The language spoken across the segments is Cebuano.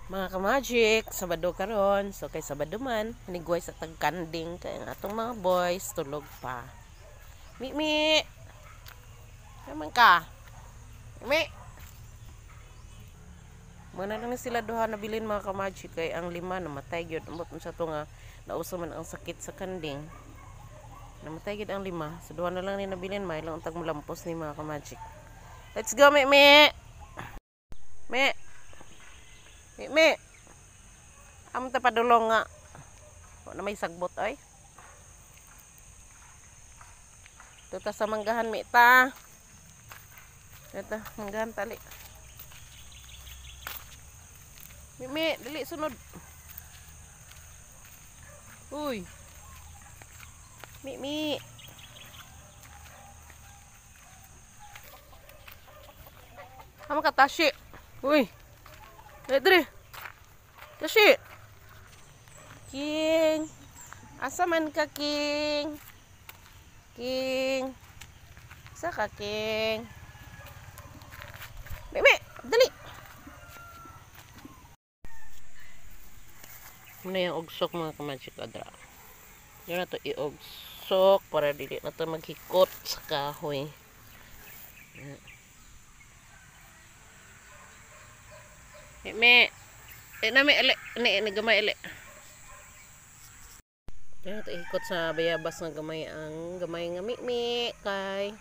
Mga ka-magic, Sabado karon. So kay Sabado man, hanigway sa tagkanding kay ang atong mga boys tulog pa. Mi mi. Naman ka. Mi. Muna lang ni sila duha nabilin, mga ka-magic, kay ang lima namatay gyud. Ambot unsa to nga nauso man ang sakit sa kanding. Namatay gyud ang lima. So duha na lang ni nabilin, may lang untag mulampos ni, mga ka-magic. Let's go, Mi Mi. Mi. Mi Mi. Amo ta padulong nga. Wa na may sagbot ay. Tuta sa manggahan, mi ta. Ito, manggahan tali. Mi Mi, dali sunod. Uy. Mi Mi. Amo ka, tashi. Uy. Dali diri. Tashi. King. Asa man ka, King? King. Asa ka, King? Mi Mi, dali. Muna yung ugsok, mga ka-magic, adra. Yun na to i-ugsok para dili na to maghikot sa kahoy. Mi Mi. Eh, na mi ili. Ni, ni gamay ili. Yan na to ihikot sa bayabas nga gamay ang gamay nga mi-mi kay.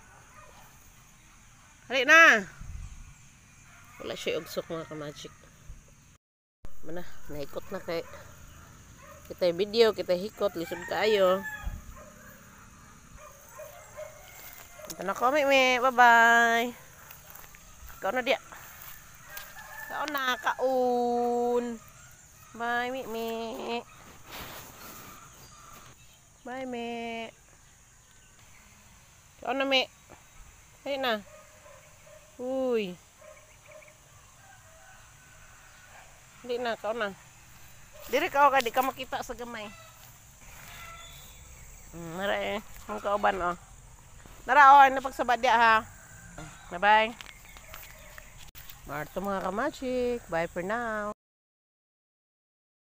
Hali na. Wala siya ugsok, mga ka-magic. Mana, nahikot na kay kita video, kita hikot, lisod kaayo. Ito na ko, mi. Bye-bye. Kaon na diya. Kaon na, kaon. Bye, mi mi. Bye, mi. Kaon na, mi. Ayun na. Uy. Hindi na, kaon na. Diri ka, di ka makita sa gamay. Nara eh. Ang kauban oh. Nara oh, napagsabad diya ha. Bye-bye. Marto, mga ka-magic. Bye for now.